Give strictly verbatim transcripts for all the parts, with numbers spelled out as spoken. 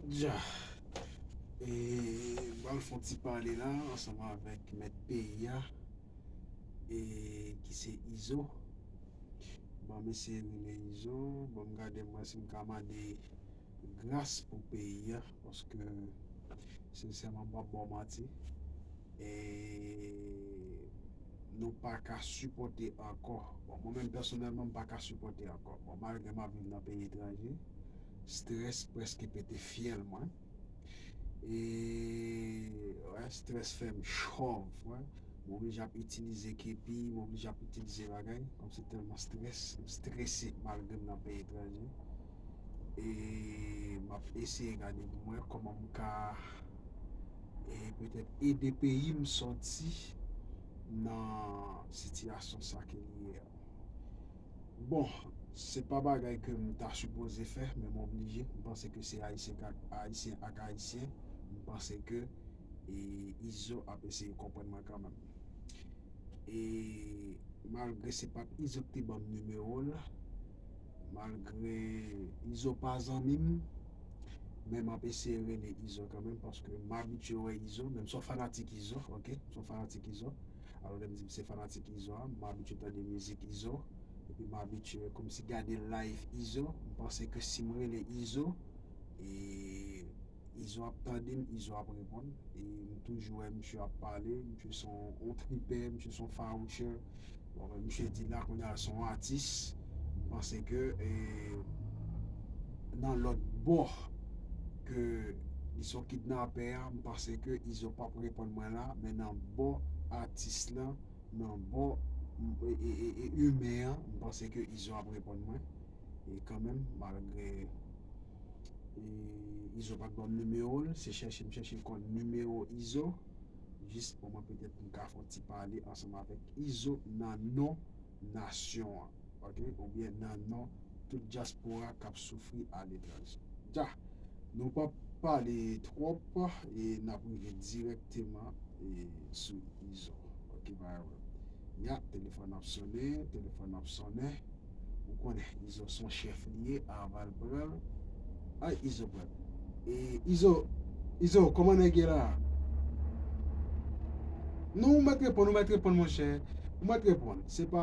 Dja. E m pral fè yon ti pale la ansanm avèk mèt peyi a, e ki se Izo. Ban m eseye rele Izo, ban m gade m wè si m ka mande gras pou peyi a, paske sensèman m p ap ba w manti. E nou pa ka sipòte ankò. Bon, mwen menm pèsonèlman, m pa ka sipòte ankò. Bon, malgre m ap viv nan peyi etranje, strès prèske pete fyèl mwen. E wè, strès fè m chòv, wè. M oblije ap itilize kepi, m oblije ap itilize bagay. Kòmsi tèlman strès, m strese malgre m nan peyi etranje. E m ap eseye gade pou mwen kòman m ka e petèt ede peyi m sòti nan sitiyasyon sa ke li ye a. Bon, se pa bagay ke m ta sipoze fè, men m oblije. M panse ke se Ayisyen ak Ayisyen ak Ayisyen. M panse ke e, Izo ap eseye konprann mwen kanmenm. E malgre se pa t Izo ki te ban m nimewo l, malgre Izo pa zanmi m, men m ap eseye rele Izo kanmenm, paske m abitye wè Izo, men m se yon fanatik Izo, ok? M se yon fanatik Izo. Alò, lè m di m se fanatik Izo a, m abitye tande mizik Izo, epi m abitye kòmsi gade live Izo. M panse ke si m rele Izo, e Izo ap tande m, Izo ap reponn. E m toujou wè misye ap pale, misye se yon, yon tripè, misye se yon fawouchè. Bon, men misye di la kounye a l se yon atis. M panse ke e, nan lòt bò ke li se yon kidnapè a, m panse ke Izo p ap reponn mwen la, men nan bò atis lan, nan bò e, e, e, e imen an, m panse ke Izo ap reponn mwen. E kanmenm, malgre e, Izo pa t ban m nimewo l, se chèche m chèche konn nimewo Izo, jis pou mwen petèt m ka fè yon ti pale ansanm avèk Izo nan non nasyon an, ok? Oubyen nan non tout dyaspora k ap soufri aletranje. Dja, nou p ap pale twòp e n ap rive dirèkteman e sou Izo. Ok, pa yon pwoblèm. Ya, telefòn ap sonnen, telefòn ap sonnen. Ou konnen, Izo se yon chèf li ye, avan l pran l. Ay, Izo pran l. E Izo, Izo, kòman nèg ye la? Non, ou mèt reponn, ou mèt reponn, monchè. Ou mèt reponn. Se pa,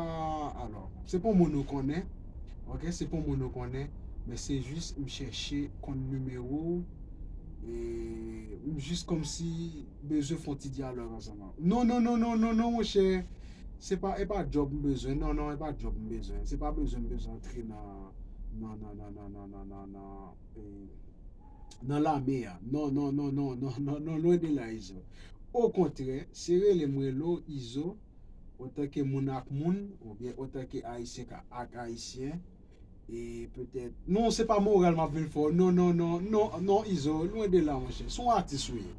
alò, se pa yon moun ou konnen. Ok, se pa yon moun ou konnen. Men se jis, m chèche konn nimewo w. E m jis kòmsi bezwen fè yon ti dyalòg ansanm avè w. Non, non, non, non, non, non, monchè. Se pa, e pa djòb m bezwen. Non, non, e pa djòb m bezwen. Se pa bezwen m bezwen antre nan, nan, nan, nan, nan, nan, nan, nan, nan, e, nan lame a. Non, non, non, non, non, non, non, lwen de la, Izo. Okontrè, se rele m rele w, Izo, otanke moun ak moun, oubyen otanke Ayisyen ka, ak Ayisyen, e petèt, non, se pa moral m ap vin fè w. Non, non, non, non, non, Izo, lwen de la, monchè. Se yon atis ou ye.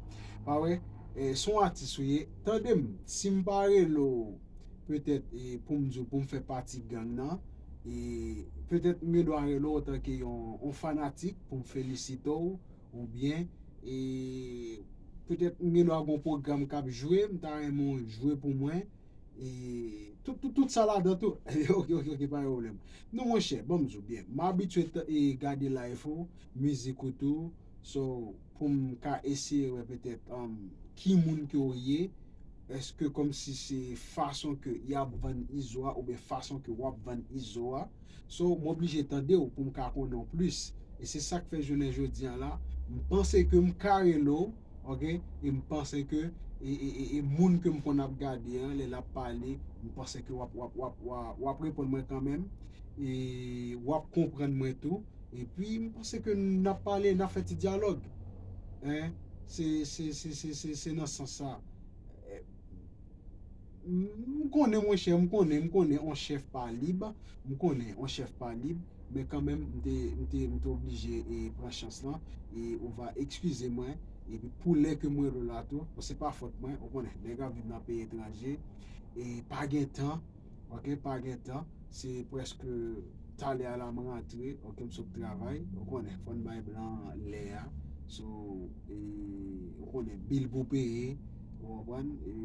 Pa vre? E, se yon atis ou ye. Tande m, si m pa rele w, petèt, e, pou m di w, pou m fè pati gang nan, e, petèt, m gen dwa rele w otanke yon, yon fanatik pou m felisite w, oubyen, e, petèt, m gen dwa gen yon pwogram k ap jwe, m ta renmen w jwe pou mwen, e, tout, tout, tout sa ladan tou. Ok, ok, ok, pa gen pwoblèm. Non, monchè, ban m di w byen. M abitye t-, e, gade live ou, mizik ou tou. So, pou m ka eseye wè petèt, um, ki moun ke w ye, èske kòmsi se fason ke y ap vann Izo a, oubyen fason ke w ap vann Izo a? So, m oblije tande w pou m ka konnen w plis. E se sa k fè jounen jodi a la, m panse ke m ka rele w, ok? E m panse ke, e, e, e, e moun ke m konn ap gade an, lè l ap pale, m panse ke w ap, w ap, w ap, w ap, w ap reponn mwen kanmenm. E w ap konprann mwen tou. Epi, m panse ke n ap pale, n ap fè ti dyalòg. Hein? Se, se, se, se, se, se nan sans sa. M konnen, monchè, m konnen, m konnen on chèf pa lib, m konnen on chèf pa lib, men kanmenm, m te, m te, m te oblije e pran chans lan, e ou va eskize mwen, epi pou lè ke m rele w la tou, bon, se pa fòt mwen, ou konnen, nèg ap viv nan peyi etranje, e pa gen tan, ok, pa gen tan, se prèske talè a la m rantre, ok, m sot travay, ou konnen, fò n bay blan lè a, so, e, ou konnen, bil pou peye, ou konprann, e,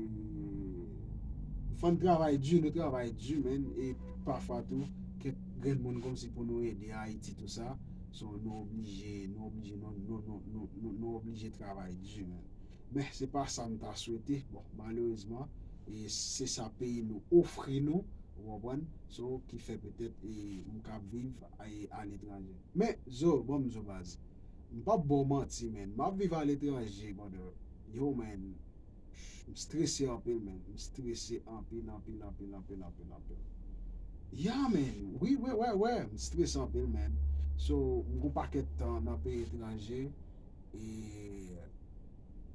fò n travay di, nou travay di, men, e pafwa tou, kèk grenn moun kòmsi pou nou ede Ayiti, tou sa, So, nou oblije, nou oblije, nou, nou, nou, nou, nou, nou oblije travay di, man. Men, se pa sa m ta swete. Bon, malerezman, e se sa peyi nou ofri nou, ou konprann? So, ki fè petèt, e, m ka viv, e, aletranje. Men, Zo, ban m di w baz. M p ap ba w manti, man. M ap viv aletranje, brother. Yo, man. M strese anpil, man. M strese anpil, anpil, anpil, anpil, anpil, anpil. Yeah, man. Wi, wi, wi, wi. M strese anpil, man. So, m gon pakèt tan nan peyi etranje. E,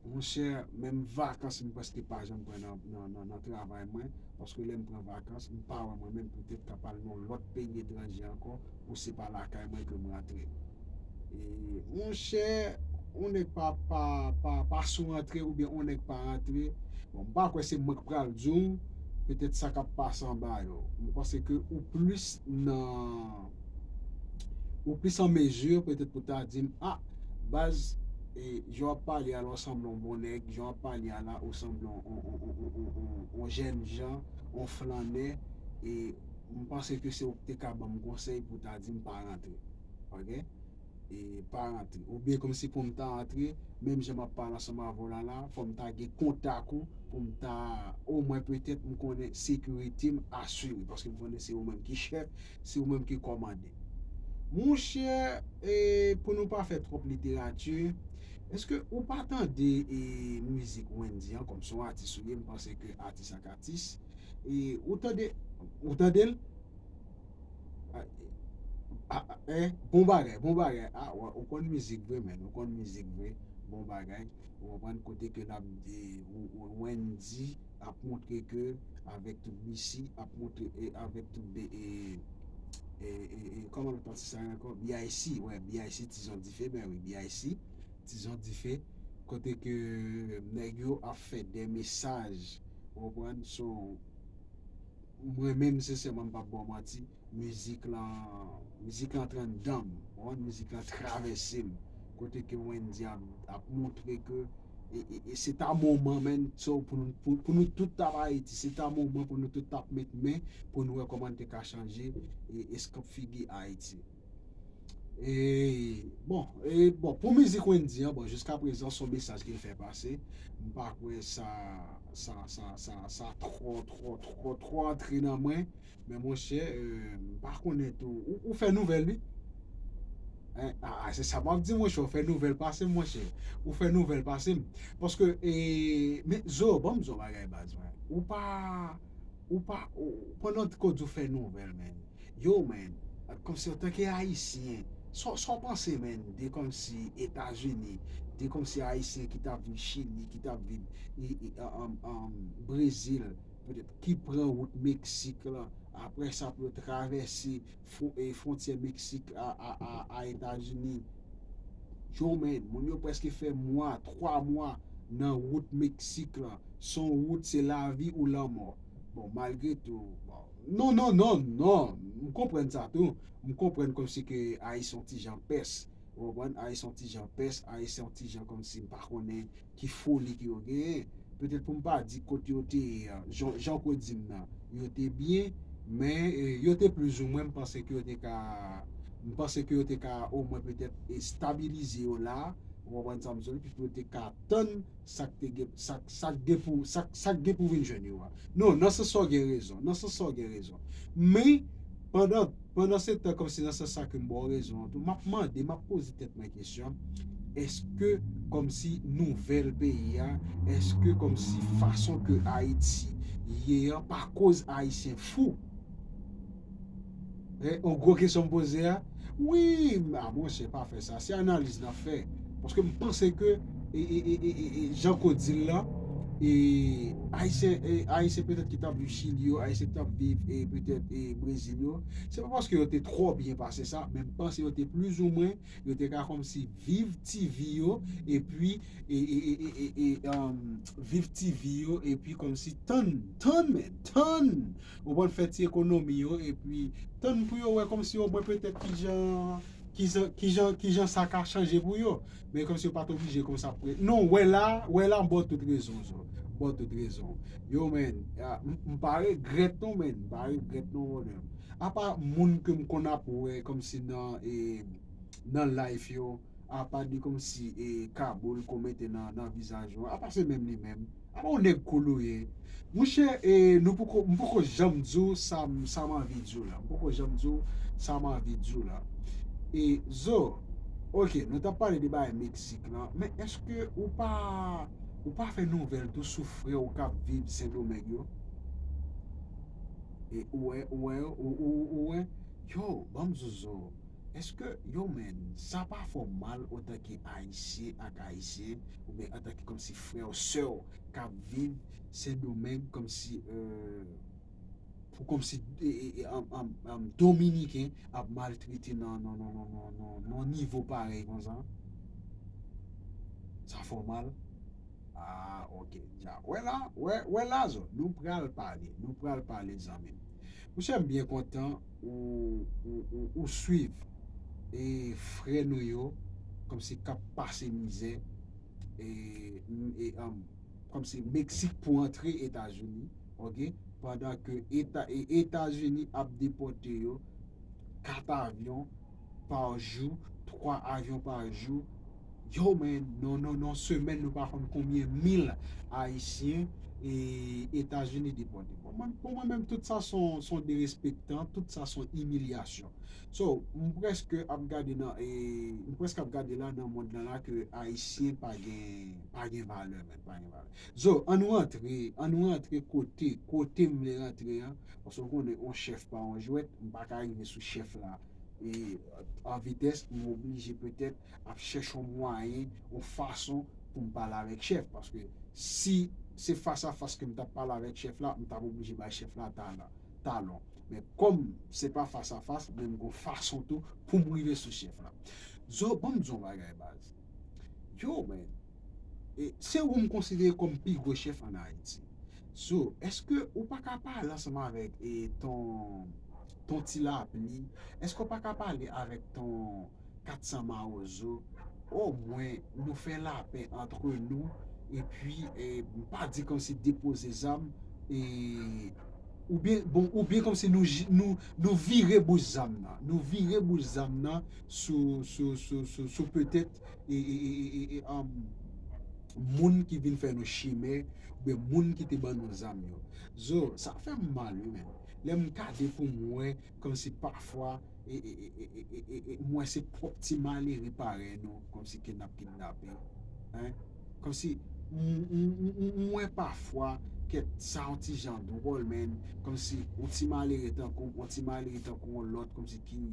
monchè, menm vakans, m prèske pa janm pran nan, nan, nan, nan travay mwen. Paske lè m pran vakans, m pa wè mwen menm poutèt k ap al nan lòt peyi etranje ankò, pou se pa lakay mwen ke m rantre. E, monchè, yon nèg pa, pa, pa, pa sou rantre oubyen yon nèg pa rantre. Bon, m pa kwè se mwen k pral di w, petèt sa k ap pase anba yo. M panse ke ou plis nan, ou plis an mezi, petèt pou ta di m, a, baz, e, jan w ap pale a la, ou sanble yon bon nèg, jan w ap pale a la, ou sanble yon, yon, yon, yon, yon, yon, yon jèn jan, yon flannè, e m panse ke se ou ki te ka ban m konsèy pou ta di m pa rantre. Ok? E pa rantre. Oubyen kòmsi pou m ta rantre, menm jan m ap pale ansanm avè w la la, fò m ta gen kontak ou, pou m ta, omwen petèt, m konnen sekirite m asire, paske m konnen se ou menm ki chèf, se ou menm ki kòmande. Monchè, e, pou nou pa fè twòp literati, èske ou pa tande, e, mizik Wendyy an, kòm se yon atis ou ye, m panse ke atis ak atis, e, ou tande, ou tande l? A, a, a, eh, bon bagay, bon bagay. A, w, ou konn mizik vre, men, ou konn mizik vre, bon bagay. Ou konprann kote ke l ap, e, ou, ou, Wendyy ap montre ke avèk tout B C, ap montre, e, avèk tout B, e, e, e, e, kòman l ap pase sa ankò? B I C, wè, B I C, Tizon Dife, ben wi, B I C, Tizon Dife, kote ke nèg yo ap fè de mesaj, ou konprann? So, mwen menm, sensèman, m p ap ba w manti, mizik lan, mizik lan antre anndan m, ou konprann? Mizik lan travèse m. Kote ke Wendyy ap, ap montre ke, e, e, e se ta moman, menn, so, pou nou, pou, pou nou tout t ap Ayiti, se ta moman pou nou tout t ap met men, pou nou wè kòman n te ka chanje, e, eskanp figi Ayiti. E, bon, e, bon, pou mizik Wendyy an, bon, jiska prezan, se yon mesaj ke l fè pase. M pa kwè sa, sa, sa, sa, sa twò, twò, twò, twò antre nan mwen. Men monchè, e, m pa konnen tou. Ou, ou fè nouvèl, wi. Hein? A, a, se sa m ap di, monchè. Ou fè nouvèl pase m, monchè. Ou fè nouvèl pase m. Paske, e, men, Zo, ban m di w bagay baz, mwen. Ou pa, ou pa, ou, pandan ke w di w fè nouvèl, men. Yo, man, kòmsi antanke Ayisyen, sa w, sa w panse, man, de kòmsi Etazini, de kòmsi Ayisyen ki t ap viv Chili, ki t ap viv, e, e, um, um, Brezil, petèt, ki pran wout Meksik lan, apre sa pou yo travèse fwon-, e, fwontyè Meksik a, a, a, a Etazini. Yo, man, moun yo prèske fè mwa, twa mwa nan wout Meksik lan. Se yon wout, se lavi ou lanmò. Bon, malgre tou, bon, non, non, non, non, m konprann sa tou. M konprann kòmsi ke Ayisyen yon ti jan pès. Ou konprann? Ayisyen yon ti jan pès, Ayisyen yon ti jan kòmsi m pa konnen ki foli ke yo genyen. Petèt pou m pa di kote yo te ye a, jan, jan w di m nan, yo te byen, men, e, yo te plizoumwen, m panse ke yo te ka, m panse ke yo te ka omwen petèt, e, estabilize yo la, ou konprann sa m di w, epi pou yo te ka tann sa k te gen, sa, sa k gen pou, sa, sa k gen pou vin jwenn yo a. Non, nan sans sa w gen rezon, nan sans sa w gen rezon. Men, pandan, pandan se tan, kòmsi nan sans sa ke m ba w rezon an tou, m ap mande, m ap poze tèt mwen kesyon, èske kòmsi nouvèl peyi a, èske kòmsi fason ke Ayiti ye an pa koz Ayisyen fou? E, yon gwo kesyon m poze a. Wi, a monchè, pa fè sa. Se analiz n ap fè. Paske m panse ke, e, e, e, e, e, e, jan ke w di l lan, e, Ayisyen, e, Ayisyen petèt ki t ap viv Chili yo, Ayisyen ki t ap viv, e, petèt, e, Brezil yo, se pa paske yo te twò byen pase sa, men m panse yo te plizoumwen, yo te ka kòmsi viv ti vi yo, epi, e, e, e, e, e, e, um, viv ti vi yo, epi kòmsi tann, tann, men, tann, ou konn fè ti ekonomi yo, epi tann pou yo wè kòmsi omwen petèt kijan, kijan, kijan, kijan sa ka chanje pou yo. Men kòmsi yo pa t oblije konsa pou, non, wè la, wè la, m ba w tout rezon, Zo. M ba w tout rezon. Yo, men, a, m, m pa regrèt non, men, m pa regrèt non, brother. Apa moun ke m konn ap wè kòmsi nan, e, nan live yo, apa de kòmsi e kaboul ke w mete nan, nan vizaj ou, apa se menm li menm, apa yon nèg cool ou ye. Monchè, e, nou poko, m poko janm di w sa m, sa m anvi di w la. M poko janm di w sa m anvi di w la. E, Zo, ok, nou t ap pale de bagay Meksik lan, men èske ou pa, ou pa fè nouvèl tou sou frè w k ap viv Sendomeng yo? E, ou wè, ou wè, ou, ou, ou wè, yo, ban m di w Zo, èske, yo, men, sa pa fè w mal antanke Ayisyen ak Ayisyen, oubyen antanke kòmsi frè w, sè w k ap viv Sendomeng, kòmsi, euh, pou kòmsi, e, e, e, an, an, an, Dominiken ap maltrete nan, nan, nan, nan, nan, nan, nan nivo parèy konsa? Sa fè w mal? Ah, ok, dja. Wè la, wè, wè la, Zo, nou pral pale, nou pral pale, zanmi m. Monchè, m byen kontan ou, ou, ou, ou swiv e frè nou yo, kòmsi k ap pase mizè, e, e, um, kòmsi Meksik pou antre Etazini, ok? Pandan ke Eta, e, Etazini ap depòte yo, kat avyon pa jou, twa avyon pa jou. Yo, men, nan, nan, nan semèn, nou pa konn konbyen mil Ayisyen e Etazini depòte. Bon, mwen, pou mwen menm, tout sa son, son derespektan, tout sa son imilyasyon. So, m prèske ap gade nan, e, m prèske ap gade la nan mond lan la ke Ayisyen pa gen, pa gen valè, men, pa gen valè. Zo, ann rantre, ann rantre kote, kote m vle rantre an, paske w konnen yon chèf pa yon jwèt, m pa ka rive sou chèf la e, an vitès, m oblije petèt ap chèche yon mwayen, yon fason pou m pale avèk chèf, paske si se fas a fas ke m t ap pale avèk chèf la, m t ap oblije bay chèf la talon, talon. Men kòm se pa fas a fas, men m gon fason tou pou m rive sou chèf la. Zo, ban m di w yon bagay, baz. Yo, men, e, se ou m konsidere kòm pi gwo chèf ann Ayiti. So, èske ou pa ka pale ansanm avèk, e, ton, ton Ti Lapli? Èske ou pa ka pale avèk ton Kat San Mawozo? Omwen, nou fè lapè antre nou, epi, e, m pa di kòmsi depoze zam, e, oubyen, bon, oubyen kòmsi nou, nou, nou vire bouch zam nan. Nou vire bouch zam nan sou, sou, sou, sou, sou petèt e, e, e, e, e, e, um, moun ki vin fè nou chimè, oubyen moun ki te ban nou zam yo. Zo, sa fè m mal, wi, men. Lè m gade pou m wè, kòmsi pafwa, e, e, e, e, e, e, e, m wè se pwòp ti malere parèy nou, kòmsi ke n ap kidnape. Hein? Kòmsi, m, m, m, m, m wè pafwa, kèt sa yon ti jan dwòl, men. Kòmsi, yon ti malere tankou m, yon ti malere tankou yon lòt, kòmsi ki,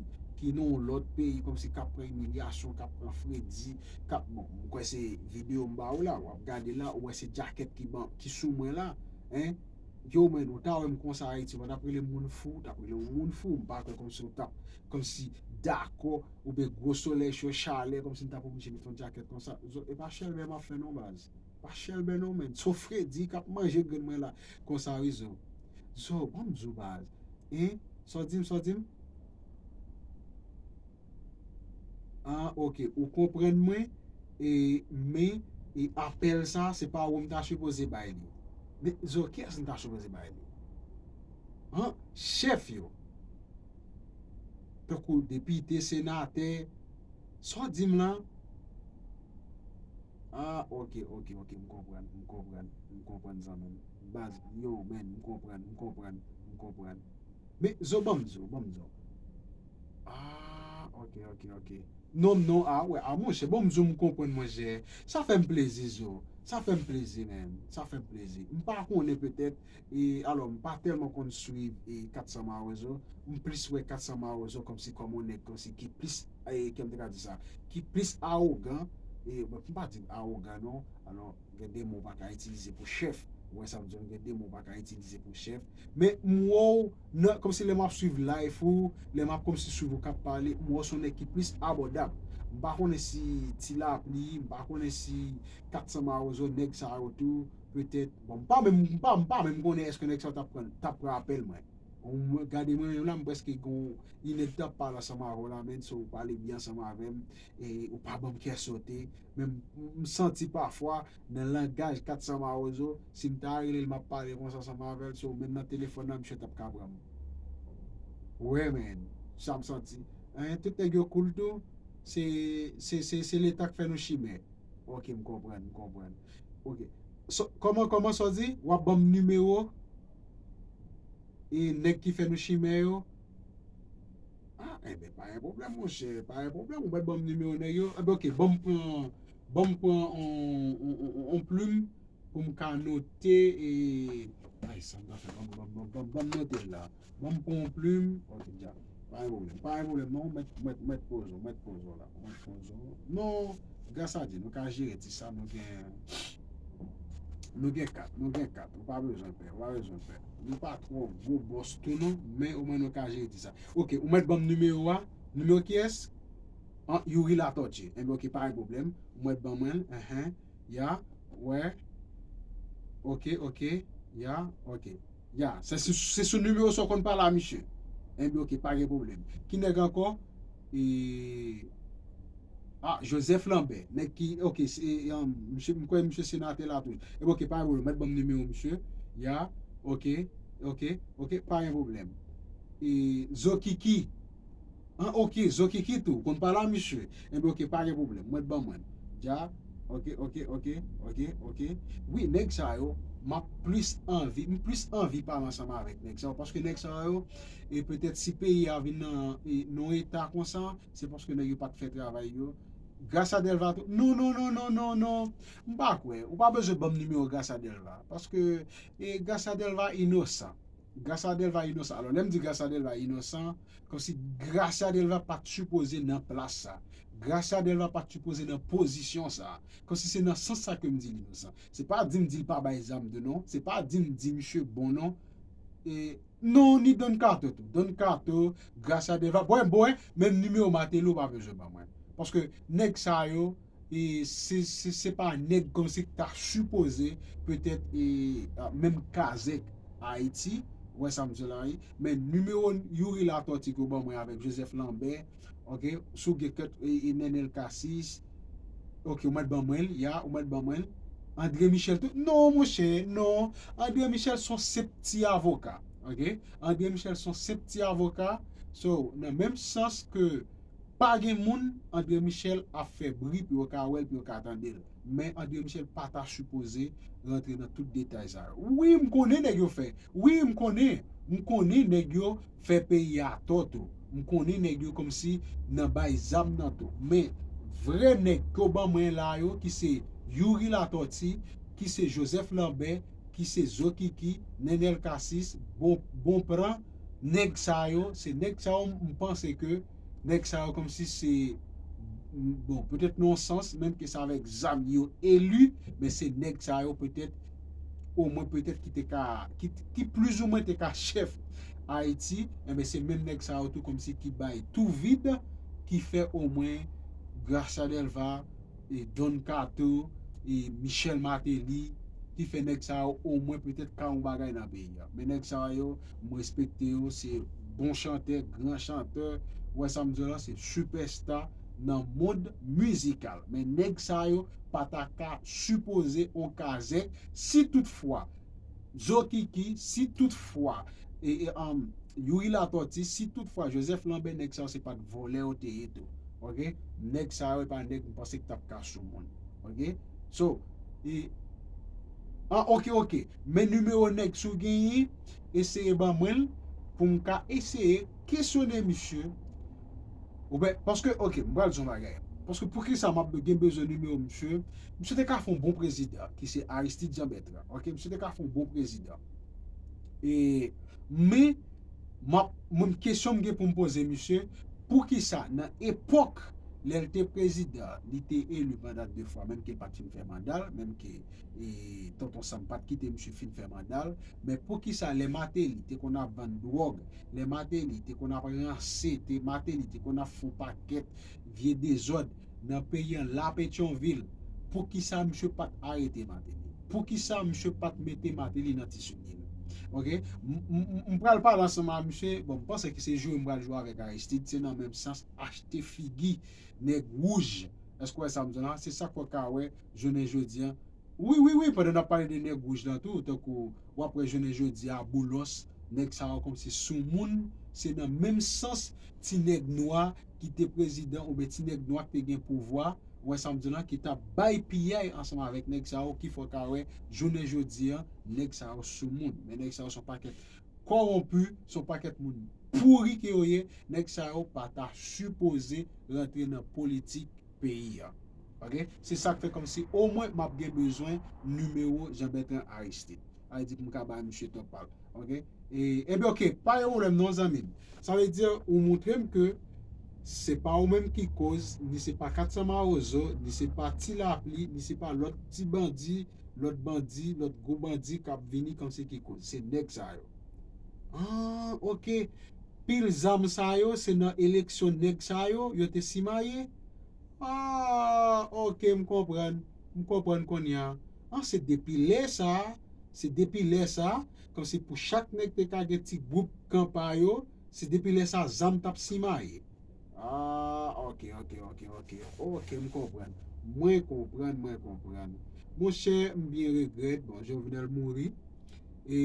ki nan yon lòt peyi, kòmsi k ap pran imilyasyon, k ap pran fredi, k ap, bon, m kwè se videyo m ba ou la, w ap gade la, ou wè se djakèt ki ban, ki sou mwen la, hein? Yo, men, ou ta wè m konsa Ayiti, ou t ap rele m moun fou, ou t ap rele m moun fou, m pa kwè kòmsi ou t ap, kòmsi dakò, oubyen gwo solèy cho, chalè, kòmsi m t ap oblije met yon djakèt konsa. Zo, e pa chèlbè m ap fè non, baz. Pa chèlbè non, men. Se yon fredi k ap manje grenn mwen la, konsa wi, Zo. Zo, ban m di w, baz. Hein? Sa w di m, sa w di m? Ah, ok, ou konprann mwen, e, men, e, apèl sa, se pa ou m ta sipoze bay li. Men, Zo, kiyès m ta sipoze bay li? Hein? Chèf yo. Tankou depite, senatè, sa w di m la? Ah, ok, ok, ok, m konprann, m konprann, m konprann, zanmi m. Baz, yo, men, m konprann, m konprann, m konprann. Men, Zo, ban m di w, ban m di w. Ah, ok, ok, ok. Non, non, ah, wè, ah, monchè, ban m di w, m konprann, monchè. Sa fè m plezi, Zo. Sa fè m plezi, men. Sa fè m plezi. M pa konnen petèt, e, alò, m pa tèlman konn swiv, e, Kat San Mawozo. M plis wè Kat San Mawozo kòmsi kòm yon nèg, kòmsi ki plis, e, kòman m te ka di sa, ki plis awogan, e, bon, m pa di awogan, non. Alò, gen de mo w pa ka itilize pou chèf. Ou wè sa m di w, gen de mo w pa ka itilize pou chèf. Men m wè w nan, kòmsi lè m ap swiv live ou, lè m ap kòmsi swiv ou k ap pale, m wè w se yon nèg ki plis abòdab. M pa konnen si Ti Lapli, m pa konnen si Kat San Mawozo, nèg sa yo tou, petèt. Bon, m pa menm, m pa, m pa menm konnen èske nèg sa yo t ap pran, t ap pran apèl mwen. Ou gade mwen menm la, m prèske gon inèdtan ap pale ansanm avè w la, men, so ou pale byen ansanm avè m, e ou pa ban m kè sote. Men m, m santi pafwa, nan langaj Kat San Mawozo, si m ta rele l, m ap pale konsa ansanm avè l, so menm nan telefòn nan, misye t ap ka pran m. Wè, men, sa m santi. Hein, tout nèg yo cool tou? se, se, se, se Leta k fè nou chimè. Ok, m konprann, m konprann. Ok. So, kòman, kòman sa w di? W ap ban m nimewo e nèg ki fè nou chimè yo? Ah, enben, pa gen pwoblèm, monchè, pa gen pwoblèm. Ou mèt ban m nimewo nèg yo. Enben, ok, ban m pran, ban m pran on, on, on, on plim pou m ka note e, ay, sa m ta fè, ban m, ban m, ban m, ban m, ban m note l la. Ban m pran yon plim. Ok, dja. Pa gen pwoblèm. Pa gen pwoblèm, non. Mèt, mèt, mèt poze w, mèt poze w la. Mèt poze w. Non, gras a Dye, nou ka jere ti sa, nou gen, nou gen kat, nou gen kat. Ou pa bezwen pè, ou pa bezwen pè. Nou pa twò gwo bòs tou, non, men omwen nou ka jere ti sa. Ok, ou mèt ban m nimewo a. Nimewo kiyès? An, Youri Latortue. Enben, ok, pa gen pwoblèm. Ou mèt ban mwen l. Enhen. Ya, wè. Ok, ok. Ya, ok. Ya, se, se, se sou nimewo sa w konn pale a misye. Enben, ok, pa gen pwoblèm. Ki nèg ankò? E, ah, Joseph Lambert. Nèg ki, ok, se, e, um, misye, m kwè misye senatè la tou. Enben, ok, pa gen pwoblèm. Mèt ban m nimewo misye. Ya, ok, ok, ok, pa gen pwoblèm. E, Zokiki. An, ok, Zokiki tou, konn pale a misye. Enben, ok, pa gen pwoblèm. Mwen ban mwen. Dja, ok, ok, ok, ok, ok. Wi, nèg sa yo, m ap plis anvi, m plis anvi pale ansanm avèk nèg sa yo, paske nèg sa yo, e petèt si peyi a vin nan, e, nan eta konsa, se paske nèg yo pa t fè travay yo. Gracia Delva tou, non, non, non, non, non, non. M pa kwè. Ou pa bezwen ban m nimewo Gracia Delva, paske, e, Gracia Delva inosan. Gracia Delva inosan. Alò, lè m di Gracia Delva inosan, kòmsi Gracia Delva pa t sipoze nan plas sa. Gracia Delva pa t sipoze nan pozisyon sa. Kòmsi se nan sans sa ke m di l inosan. Se pa di m di l pa bay zam tou non. Se pa di m di misye bon non. E, non, ni Don Kato tou. Don Kato, Gracia Delva. Bon, bon, menm nimewo Martelly ou pa bezwen ban mwen. Paske nèg sa yo, e se, se, se pa nèg kòmsi ki ta sipoze petèt e, a, menm kazèk Ayiti, ou wè sa m di la wi. Men nimewo Youri Latortue ke w ban mwen avèk Joseph Lambert, ok, si w gen kèt e, e Nenel Cassys, ok, ou mèt ban mwen l, ya, ou mèt ban mwen l. André Michel tou, non, monchè, non. André Michel se yon senp ti avoka, ok? André Michel se yon senp ti avoka. So, nan menm sans ke pa gen moun André Michel ap fè bri pou yo ka wè l, pou yo ka tande l. Men André Michel pa ta sipoze rantre nan tout detay sa yo. Wi, m konnen nèg yo fè. Wi, m konnen. M konnen nèg yo fè peyi a tò tou. M konnen nèg yo kòmsi nan bay zam nan tou. Men vre nèg ke w ban mwen la yo, ki se Youri Latortue, ki se Joseph Lambert, ki se Zokiki, Nenel Cassys, Bon, Bonpran, nèg sa yo, se nèg sa yo m panse ke nèg sa yo kòmsi se, bon, petèt nan yon sans, menm ke se avèk zam yo eli, men se nèg sa yo petèt, omwen petèt ki te ka, ki, ki plizoumwen te ka chèf Ayiti, enben se menm nèg sa yo tou kòmsi ki bay tou vid, ki fè omwen Gracia Delva, e Don Kato, e Michel Martelly, ki fè nèg sa yo omwen petèt ka yon bagay nan peyi a. Men nèg sa yo, m respekte yo, se bon chantè, gran chantè, ou wè sa m di w la, se sipèsta nan mond mizikal. Men nèg sa yo pa ta ka sipoze on kazèk, si toutfwa, Zokiki, si toutfwa, e, e, um, Youri Latortue, si toutfwa Joseph Lambert, nèg sa yo se pa t vòlè yo te ye tou. Ok? Nèg sa yo e pa nèg m panse ki t ap ka sou moun. Ok? So, e, an, ok, ok. Men nimewo nèg si w genyen, eseye ban mwen l pou m ka eseye kesyone misye. Oubyen, paske, ok, m pral di yon bagay. Paske poukisa m ap gen bezwen nimewo misye? Misye te ka fè yon bon prezidan, ki se Aristide Jean Bertrand. Ok? Misye te ka fè yon bon prezidan. E, men, m ap, mwen, kesyon m gen pou m poze misye, poukisa nan epòk lè l te prezidan, li te eli manda de fwa, menm ke l pa t fin fè manda l, menm ke, e, Tonton Sam pa t kite misye fin fè manda l, men poukisa lè Martelly te konn ap vann dwòg, lè Martelly te konn ap ranse, te, Martelly te konn ap fè yon pakèt vye dezòd nan peyi an la Petyonvil, poukisa misye pa t arete Martelly? Poukisa misye pa t mete Martelly nan ti soulye l? Ok? M, m, m, m pral pale ansanm a misye. Bon, m panse ke se jwe m pral jwe avèk Aristide, se nan menm sans achte figi nèg wouj. Èske w wè sa m di w la? Se sa k fè w ka wè jounen jodi an. Wi, wi, wi, pandan n ap pale de nèg wouj lan tou, tankou w ap wè jounen jodi a, Boulos, nèg sa yo kòmsi sou moun, Se nan menm sans ti nèg nwa ki te prezidan oubyen ti nèg nwa ki te gen pouvwa, ou wè sa m di w lan, ki t ap bay piyay ansanm avèk nèg sa yo, ki fè w ka wè jounen jodi an, nèg sa yo sou moun. Men nèg sa yo se yon pakèt kòwonpi, se yon pakèt moun pouri ke yo ye, nèg sa yo pa ta sipoze rantre nan politik peyi a. Ok? Se sa k fè kòmsi omwen m ap gen bezwen nimewo Jean Bertrand Aristide. Sa vle di pou m ka bay misye top pal. Ok? E, ebyen, ok, pa gen pwoblèm non, zanmi m. Sa vle di, ou montre m ke se pa ou menm ki koz, ni se pa Kat San Mawozo, ni se pa Ti Lapli, ni se pa lòt ti bandi, lòt bandi, lòt gwo bandi k ap vini kòmsi ki koz. Se nèg sa yo. Ah, ok. Pil zam sa yo, se nan eleksyon nèg sa yo, yo te simaye? Ah, ok, m konprann. M konprann kounye a. Ah, se depi lè sa, se depi lè sa, kòmsi pou chak nèg te ka gen ti gwoup kan pa yo, se depi lè sa zam t ap simaye. Ah, ok, ok, ok, ok. Ok, m konprann. Mwen konprann, mwen konprann. Monchè, m byen regrèt. Bon, Jovenel mouri. E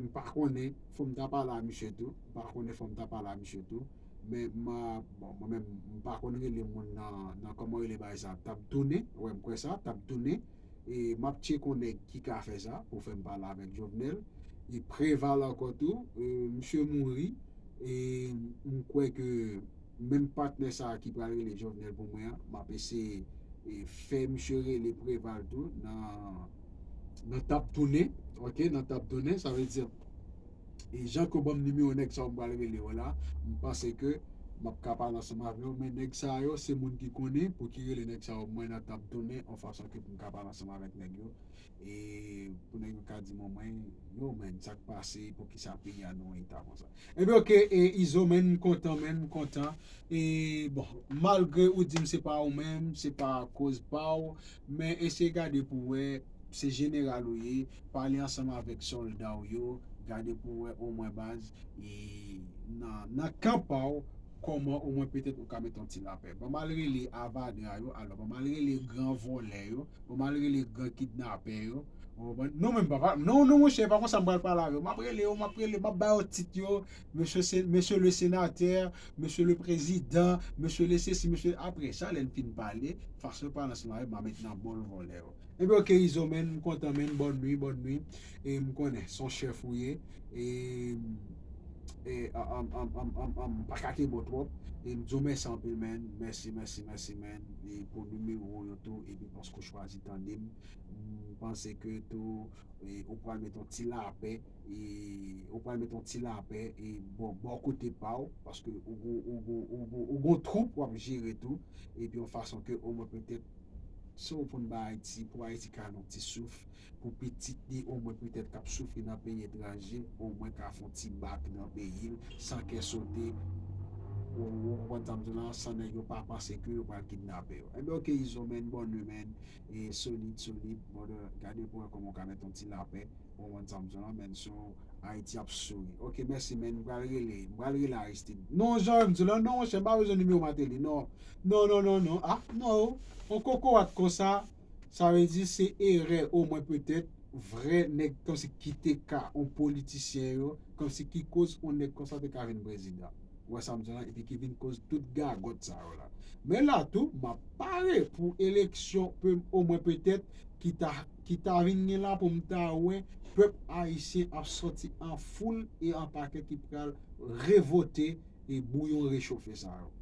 m pa konnen, fò m ta pale a misye tou. M pa konnen, fò m ta pale a misye tou. Men, m a, bon, mwen menm, m pa konn rele moun nan, nan kòman rele bagay sa, tab tounen. Wè, m kwè sa, tab tounen. E m ap tcheke yon nèg ki ka fè sa pou fè m pale avèk Jovenel. E Preval ankò tou, e, misye mouri. E m kwè ke menm patnè sa a ki pral rele Jovenel pou mwen an, m ap eseye, e, fè misye rele Preval tou nan, nan tab tounen. Ok, nan tab tounen, sa vle di, e jan ke w ban m nimewo nèg sa yo m pral rele yo la, m panse ke m ap ka pale ansanm avè yo, men nèg sa yo se moun ki konnen pou ki rele nèg sa yo mwen nan tab tounen, yon fason ke pou m ka pale ansanm avèk nèg yo. E pou nèg yo ka di mwen, mwen, yo, men, sa k pase, poukisa peyi a nan yon eta konsa? Ebyen, ok, e Izo, men, m kontan, men, m kontan. E, bon, malgre ou di m se pa ou menm, se pa koz pa w, men eseye gade pou w wè, se jeneral ou ye, pale ansanm avèk sòlda w yo, gade pou w wè omwen baz, e nan, nan kan pa w, kòman omwen petèt ou ka mete yon ti lapè. Ban m al rele avadra yo, alò, ban m al rele gran vòlè yo, ban m al rele gran kidnapè yo. Ou konprann? Non, men papa, non, non, monchè, pa konsa m pral pale avè yo. M ap rele yo, m ap rele, m ap ba yo tit yo, mesye se-, mesye le senatè, mesye le prezidan, mesye le sesi, mesye, apre sa, lè n fin pale, fason yo pale ansanm avè m, m a met nan bòl vòlè yo. Ebyen, ok, Izo, men, m kontan, men, bòn nwi, bòn nwi. E m konnen, se yon chèf ou ye. E, e, am, am, m pa ka kenbe w twòp. E m di w mèsi anpil, men. Mèsi, mèsi, mèsi, men. E pou nimewo w yo tou, epi paske w chwazi tande m. M panse ke tou, e, ou pral mete yon ti lapè, e, ou pral mete yon ti lapè, e, bò, bò kote pa w, paske ou gon, ou gon, ou gon, ou gon twoup w ap jere tou, epi yon fason ke omwen petèt, si w pou n ba Ayiti, pou Ayiti ka nan yon ti souf, pou pitit li, omwen petèt k ap soufri nan peyi etranje, omwen ka fè yon ti bak nan peyi l, san kè sote, ou, ou konprann sa m di w lan, san nèg yo pa panse ke yo pral kidnape yo. Ebyen, ok, Izo, men, bòn nwi, men, e solid, solid, brother, gade pou wè kòman w ka mete yon ti lapè, ou konprann sa m di w lan, men, so, Ayiti ap souri. Ok, mèsi, men, m pral rele, m pral rele Aristide. Non, jan m di w lan, non, monchè, m pa bezwen nimewo Martelly, non. Non, non, non, non. Ah, non. Yon kokorat konsa, sa vle di se erè, omwen petèt, vrè nèg kòmsi ki te ka, yon politisyen yo, kòmsi ki koz yon nèg konsa te ka vin prezidan. Ou wè sa m di w lan, epi ki vin koz tout gagòt sa yo la. Men la tou, m ap pare pou eleksyon, pe-, omwen petèt, ki ta, ki ta vin gen la pou m ta wè pèp ayisyen ap sòti an foul e an pakèt ki pral revote e bouyon rechofe sa yo.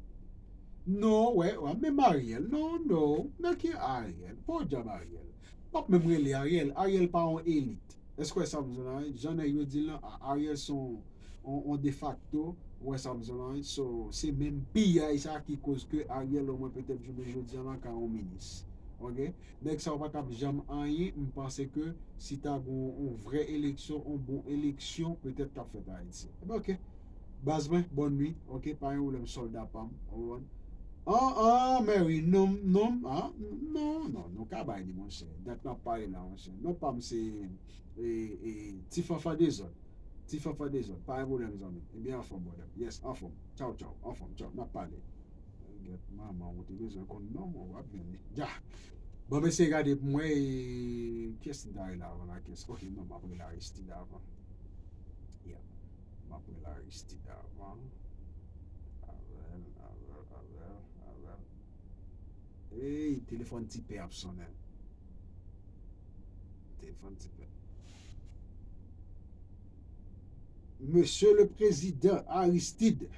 Non, wè, wè, menm Ariel. Non, non, nan ki Ariel? Podyab Ariel. M ap menm rele Ariel. Ariel pa yon elit. Èske w wè sa m di w lan? Jan nèg yo di l lan, A-, Ariel se yon, yon, yon defakto. Ou wè sa m di w lan? So, se menm piyay sa ki koz ke Ariel, omwen petèt jounen jodi a lan, ka yon minis. Ok? Nèg sa yo pa t ap janm anyen, m panse ke si ta gon yon vrè eleksyon, yon bon eleksyon, petèt t ap fèt Ayiti. Ebyen, ok. Baz mwen, bòn nwi, ok, pa gen pwoblèm sòlda pa m, ou konprann? An, an, Mary, non, non, an, non, non, nou ka bay li, monchè. Dat n ap pale la, monchè. Non pa m se, e, e, Ti Fanfan Dezòd. Ti Fanfan Dezòd, pa gen pwoblèm, zanmi. Ebyen, anfòm, brother. Yes, anfòm. Tchaw, tchaw, anfòm, tchaw, n ap pale. Gèt manman, ou te bezwen konn non mwen, w ap jwenn li. Dja. Bon, mesye, gade pou mwen, e, kiyès m ta rele avan la, kiyès? Ok, non, m ap rele Aristide avan. Yeah. M Apre l Aristide avan. Avè l, avè l, avè l, avè l. Ey, telefòn ti pè ap sonnen. Telefòn ti pè. Mesye le Prezidan Aristide.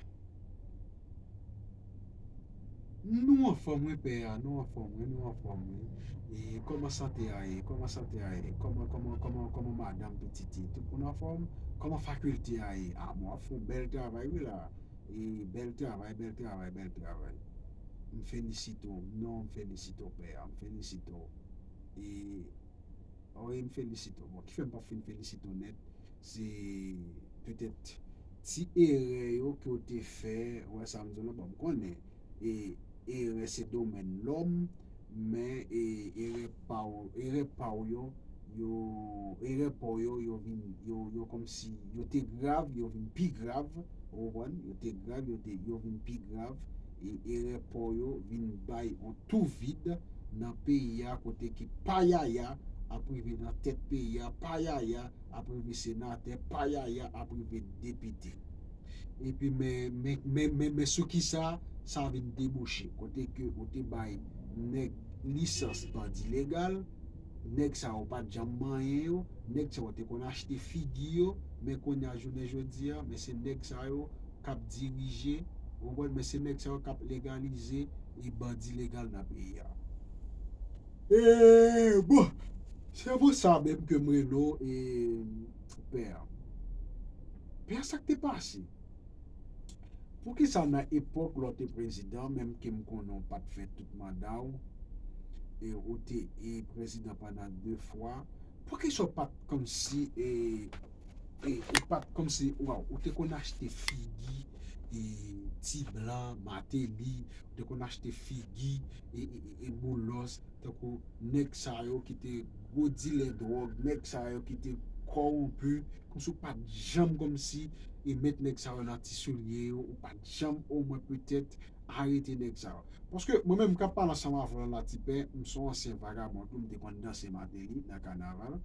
Nou anfòm wi pè a, nou anfòm wi, nou anfòm wi. E kòman sante a ye? Kòman sante a ye? Kòman, kòman, kòman, kòman madanm, pitit yo? Tout moun anfòm? Kòman fakilte a ye? A, bon, w ap fè yon bèl travay wi la. E bèl travay, bèl travay, bèl travay. M felisite w. Non, m felisite w pè a, m felisite w. E Wi, m felisite w. Bon, ki fè m pa fin felisite w nèt, se petèt ti erè yo ke w te fè, w wè sa m di w la, bon, m konnen, e erè se domèn lòm, men e erè pa w, erè pa w yo, yo, erè pa w yo, yo vin, yo, yo kòmsi, yo te grav, yo vin pi grav, ou konprann, yo te grav, yo te, yo vin pi grav, e erè pa w yo vin bay yon tou vid nan peyi a, kote ke pa Yaya ap rive nan tèt peyi a, pa Yaya ap rive senatè, pa Yaya ap rive depite. Epi men, men, men, men, men sou ki sa, sa vin debouche, kote ke ou te bay nèg lisans bandi legal, nèg sa yo pa t janm manyen yo, nèg sa yo te konn achte figi yo, men kounye a jounen jodi a, men se nèg sa yo k ap dirije, ou konprann, men se nèg sa yo k ap legalize e bandi legal nan peyi a. E bon, se pou sa menm ke m rele w, e pè a. Pè a, sa k te pase? Poukisa nan epòk lè w te prezidan, menm ke m konnen w pa t fè tout manda w, e ou te e prezidan pandan de fwa, poukisa w pa t kòmsi e, e ou pa t kòmsi, waw, ou te konn achte figi e ti blan, Martelly, ou te konn achte figi e, e, e, e Boulos, tankou nèg sa yo ki te gwo dilè dwòg, nèg sa yo ki te kòwonpi, kòmsi w pa t janm kòmsi e met nèg sa yo nan ti soulye yo, ou pa t janm omwen petèt arete nèg sa yo. Paske mwen menm k ap pale ansanm avè w la, ti pè, m se yon ansyen vagabon tou, m te konn danse Martelly nan kanaval.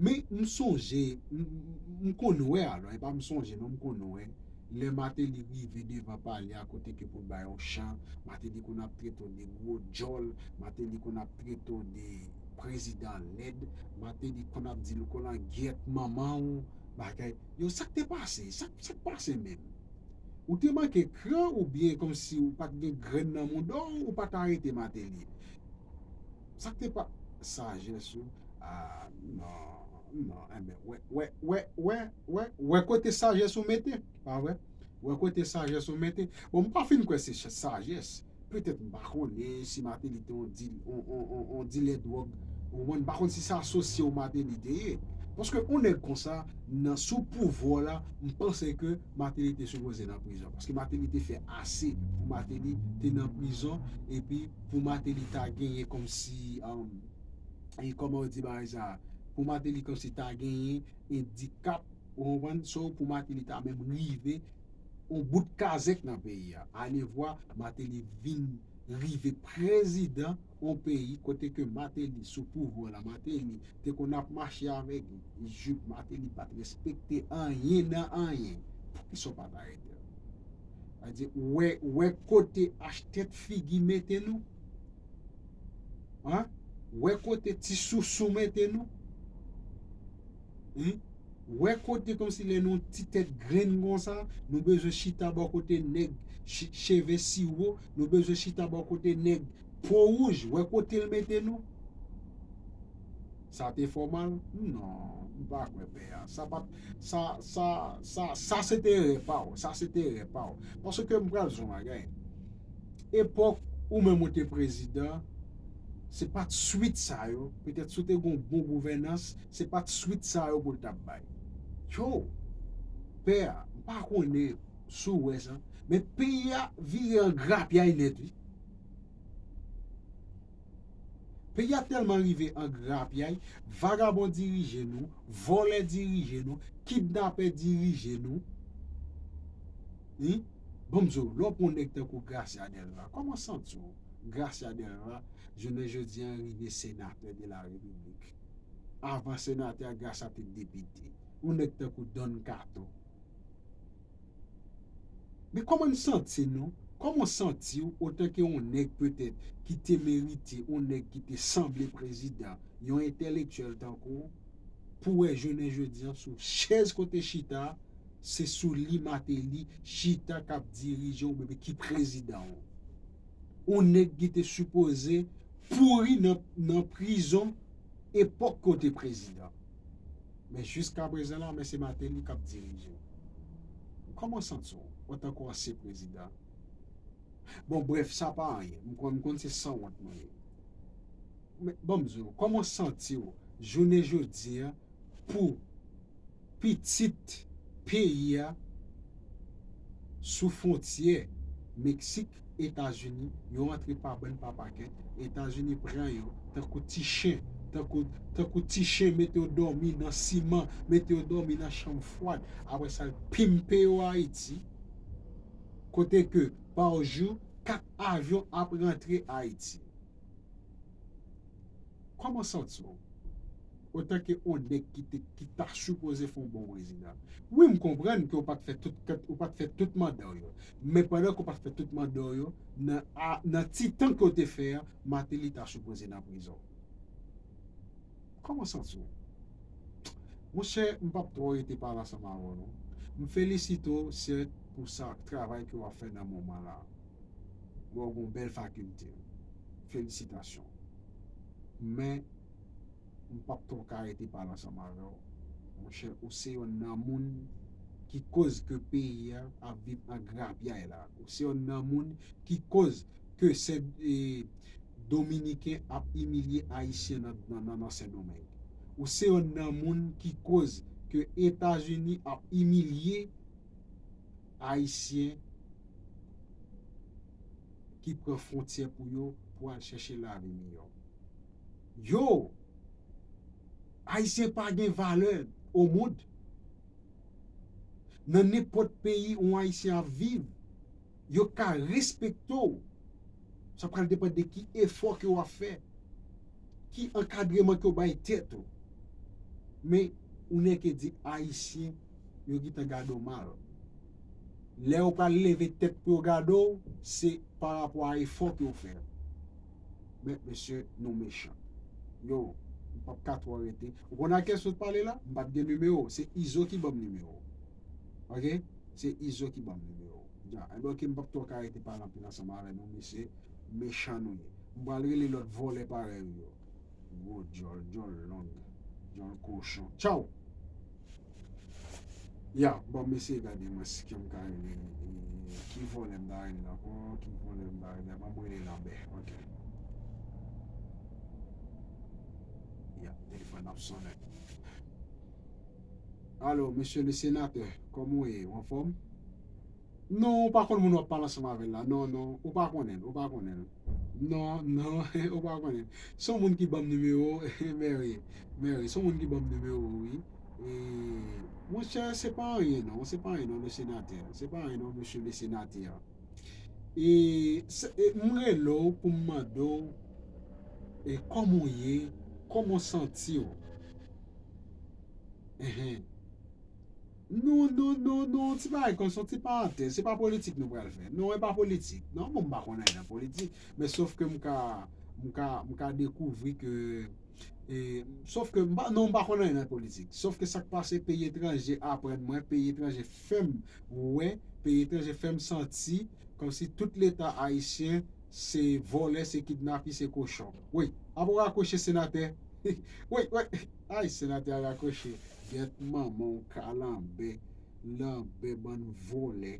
Men m sonje, m, m, m konn wè alò, e pa m sonje non, m konn wè. Lè Martelly rive devan palè a kote ke pou l bay yon chan, Martelly konn ap trete w de gwo djòl, Martelly konn ap trete w de prezidan lèd, Martelly konn ap di l ou konn ap gyèt manman w, bagay. Yo, sa k te pase? Sa, sa k pase menm? Ou te manke kran oubyen kòmsi ou pa t gen grenn nan mouda w, ou pa t arete Martelly? Sa k te pa, sajès ou? A, non, non, enben, wè, wè, wè, wè, wè, wè kote sajès ou mete, pa vre? Wè kote sajès ou mete. Bon, m pa fin kwè se cha-, sajès. Petèt m pa konnen si Martelly te yon di-, yon, yon, yon, yon dilè dwòg, ou konprann, m pa konn si sa asosye w Martelly te ye. Paske yon nèg konsa, nan, sou pouvwa w la, m panse ke Martelly te sipoze nan prizon. Paske Martelly te fè ase pou Martelly te nan prizon, epi pou Martelly ta genyen kòmsi, um, e kòman yo di bagay sa, pou Martelly kòmsi ta genyen endikap, ou konprann, so pou Martelly ta menm rive yon bout kazèk nan peyi a. Alevwa Martelly vin rive prezidan yon peyi kote ke Martelly sou pouvwa la, Martelly te konn ap mache avèk jip, Martelly pa t respekte anyen nan anyen. Poukisa w pa t arete l? Sa di, wè, wè kote achtèt figi mete nou? Hein? Wè kote ti sousou mete nou? Hein? Wè kote kòmsi lè nou ti tèt grenn konsa, nou bezwen chita bò kote nèg ch-, cheve siwo, nou bezwen chita bò kote nèg po wouj, wè kote l mete nou? Sa te fè w mal? Non, m pa kwè pè a. Sa pa t, sa, sa, sa, sa se te erè pa w. Sa se te erè pa w. Paske m pral di w yon bagay. Epòk ou menm ou te prezidan, se pa t swit sa yo. Petèt si w te gen yon bon gouvènans, se pa t swit sa yo pou l t ap bay. Yo, pè a, m pa konnen si w wè sa, men peyi a vire an grapyay nèt, wi. Peyi a tèlman rive an grapyay, vagabon dirije nou, vòlè dirije nou, kidnapè dirije nou. Wi. Ban m di w, lè w pran yon nèg tankou Gracia Delva, kòman w santi w? Gracia Delva, jounen jodi a, rive senatè de la repiblik. Avan senatè a, Gracia te depite. Yon nèg tankou Don Kato. Men kòman n santi nou? Kòman w santi w otanke yon nèg petèt ki te merite, yon nèg ki te sanble prezidan, yon entèlektyèl tankou w, pou w wè jounen jodi an sou chèz kote chita, se sou li Martelly chita k ap dirije w, oubyen ki prezidan w? Yon nèg ki te sipoze pouri nan, nan prizon epòk ke w te prezidan. Men jiskaprezan la, men se Martelly k ap dirije. Kòman w santi w antanke w ansyen prezidan? Bon, brèf, sa pa anyen. M konn, m konn se sanwont nou ye. Men, ban m di w, kòman w santi w jounen jodi a pou pitit peyi a sou fwontyè Meksik, Etazini, yo rantre pa bann pa pakèt, Etazini pran yo tankou ti chen, tankou, tankou ti chen, mete yo dòmi nan siman, mete yo dòmi nan chanm fwad. Apre sa, l pimpe yo Ayiti, kote ke pa jou, kat avyon ap rantre Ayiti. Kòman w santi w otanke yon nèg ki te, ki ta sipoze fè yon bon prezidan? Wi, m konprann ke w pa t fè tout, ou pa t fè tout manda w yo. Men pandan ke w pa t fè tout manda w yo, nan, a, nan ti tan ke w te fè a, Martelly ta sipoze nan prizon. Kòman w santi w? Monchè, m p ap twò rete pale ansanm avè w, non. M felisite w, sèt, pou sa, travay ke w ap fè nan moman la. Bon, w gen yon bèl fakilte. Felisitasyon. Men, m p ap twò ka rete pale ansanm avè w. Monchè, ou se yonn nan moun ki koz ke peyi a ap viv an grapyay la. Ou se yonn nan moun ki koz ke se, e, Dominiken ap imilye Ayisyen nan, nan, nan, nan Sendomeng. Ou se yonn nan moun ki koz ke Etazini ap imilye Ayisyen ki pran fwontyè pou yo, pou al chèche lavi miyò. Yo, Ayisyen pa gen valè o mond. Nan nenpòt peyi yon Ayisyen ap viv, yo ka respekte w. Sa pral depann de ki efò ke w ap fè, ki ankadreman ke w bay tèt ou. Men, ou nèke di Ayisyen, yo gentan gade w mal. Lè yo pral leve tèt pou yo gade w, se pa rapò a efò ke w fè. Men, mesye, nou mechan. Yo, m p ap ka twò rete. Ou konn a kiyès sot pale la? M pa t gen nimewo. Se Izo ki ban m nimewo. Ok? Se Izo ki ban m nimewo. Ya, enben, ok, m p ap twò ka rete pale anpil ansanm avè nou, mesye. Mechan nou ye. M pral rele lòt vòlè parèy ou yo. Gwo djòl, djòl long, djòl kochon. Tchaw! Ya, bon, m eseye gade mwen si ke m ka rele, e, ki vòlè m ta rele ankò, ki vòlè m ta rele, ban m rele Lanbè, ok. Ya, telefòn ap sonnen. Alo, mesye le senatè, kòman w ye? Ou anfòm? Non, ou pa konn moun w ap pale ansanm avè l la. Non, non, ou pa konnen l, ou pa konnen l. Non, non, ou pa konnen l. Se yon moun ki ban m nimewo, Mary, Mary, se yon moun ki ban m nimewo, wi. E, monchè, se pa anyen non, se pa anyen non, le senatè. Se pa anyen non, mesye le senatè. E, se, e, m rele w pou m mande w, e, kòman w ye, kòman w santi w? Enhen. Non, non, non, non, ti bagay konsa, ti parantèz, se pa politik nou pral fè. Non, e pa politik. Non, bon, m pa konn anyen nan politik, men sòf ke m ka, m ka, m ka dekouvri ke, e, sòf ke m pa, non, m pa konn anyen nan politik. Sòf ke sa k pase, peyi etranje aprann mwen, peyi etranje fè m wè, peyi etranje fè m santi kòmsi tout Leta ayisyen se vòlè, se kidnapè, se kochon. Wi, apre w rakwoche senatè. Wi, wi. Ay, senatè a rakwoche. Gyèt manman w kalanbè, lanbè bann vòlè.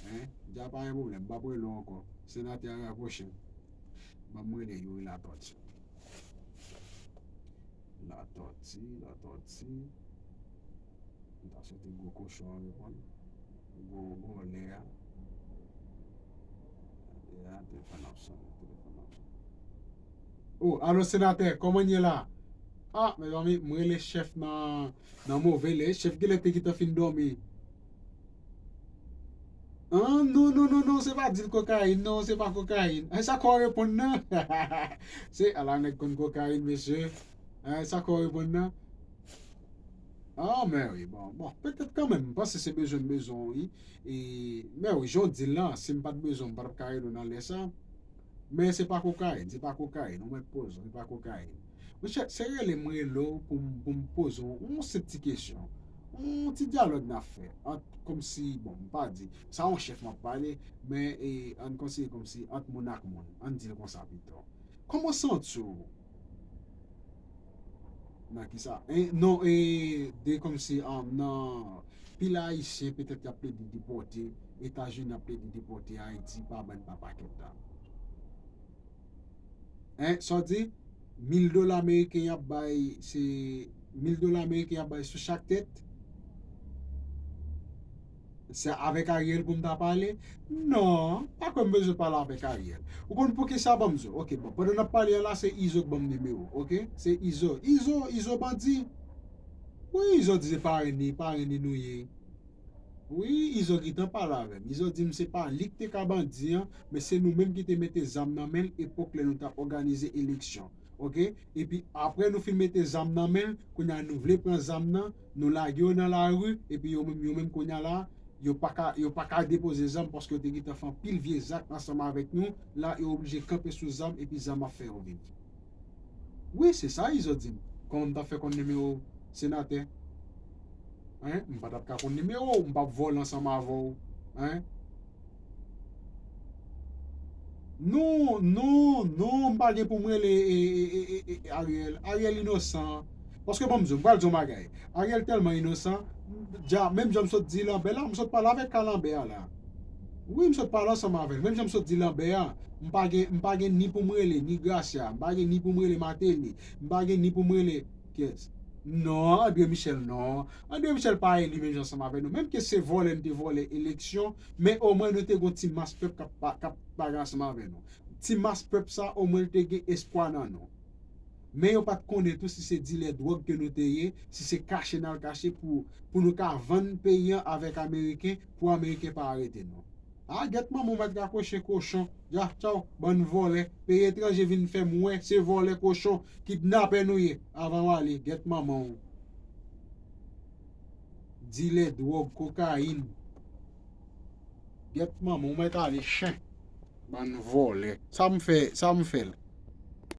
Hein? Dja pa gen pwoblèm, m p ap rele w ankò. Senatè a rakwoche. Ban m rele Youri Latòti. Latòti, Latòti. M ta swete gwo kochon an reponn. Gwo vòlè a. Ya, telefòn ap sonnen, telefòn ap sonnen. Oh, alo senatè, kòman n ye la? Ah, mezanmi, m rele chèf nan, nan move lè. Chèf genlè te gentan fin dòmi. Ah, non, non, non, non, se pa dil kokayin, non, se pa kokayin. Ay, sa kò reponn nan. Se, ala nèg konn kokayin, mesye. Ay, sa kò reponn nan. Ah, men wi, bon, bon, petèt kanmenm, m panse se bezwen m bezwen w, wi. E, men wi, jan w di l lan, si m pa t bezwen w, m pa t ap ka rele w nan lè sa. Men se pa kokayin, se pa kokayin, ou mèt poze w, se pa kokayin. Monchè, se rele m rele w pou m, pou m poze w yon senp ti kesyon. Yon ti dyalòg n ap fè, ant, kòmsi, bon, m pa di, sa yon chèf m ap pale, men, e, ann konsidere kòmsi ant moun ak moun, ann di l konsa pito. Kòman w santi w nan kisa? E, non, e, de kòmsi, um, nan pil Ayisyen petèt y ap plede depòte, Etazini ap plede depòte Ayiti pa bann pa pakèt la. Hein, sa w di? Mil dola ameriken y ap bay, se mil dola ameriken y ap bay sou chak tèt? Se avèk Ariel pou m ta pale? Non, pa kwè m bezwen pale avèk Ariel. Ou konn poukisa? Ban m di w. Ok, bon, pandan n ap pale a la, se Izo k ban m nimewo, ok? Se Izo. Izo, Izo bandi. Wi, Izo di se parenn li, parenn li nou ye. Wi, Izo gentan pale avè m. Izo di m se pa li k te ka bandi an, men se nou menm ki te mete zam nan men l epòk lè nou t ap òganize eleksyon. Ok? Epi apre nou fin mete zam nan men l, kounye a nou vle pran zam nan, nou lage yo nan lari, epi yo menm, yo menm kounye a la, yo pa ka, yo pa ka depoze zam paske yo te gentan fè anpil vye zak ansanm avèk nou, la yo oblije kanpe sou zam epi zam ap fè yo vini. Wi, se sa Izo di m. Kòman m t ap fè konn nimewo senatè? Hein? M pa t ap ka konn nimewo w, m p ap vòlè ansanm avè w. Hein? Non, non, non, m pa gen pou m rele e, e, e, e, e, Ariel. Ariel inosan. Paske bon, m di w, m pral di w yon bagay. Ariel tèlman inosan, dja, menm jan m sot di Lanbè la, m sot pale avèk ka Lanbè a la. Wi, m sot pale ansanm avè l. Menm jan m sot di Lanbè a, m pa gen, m pa gen ni pou m rele, ni Gracia, m pa gen ni pou m rele Martelly, m pa gen ni pou m rele, kiyès? Non, André Michel, non. André Michel pa eli menm jan ansanm avè nou. Menm ke se vòlè n te vòlè eleksyon, men omwen nou te gon ti mas pèp k ap pa, k ap bagay ansanm avè nou. Ti mas pèp sa, omwen l te gen espwa nan nou. Men yo pa t konnen tou si se dilè dwòg ke nou te ye, si se kache n al kache pou, pou nou ka vann peyi an avèk Ameriken, pou Ameriken pa arete nou. A, gèt manman w mèt rakwoche kochon. Dja, tchaw, bann vòlè. Peyi etranje vin fè m wè, se vòlè kochon, kidnapè nou ye. Avan w ale, gèt manman w. Dilè dwòg, kokayin. Gèt manman w mèt ale chen. Bann vòlè. Sa m fè, sa m fè l.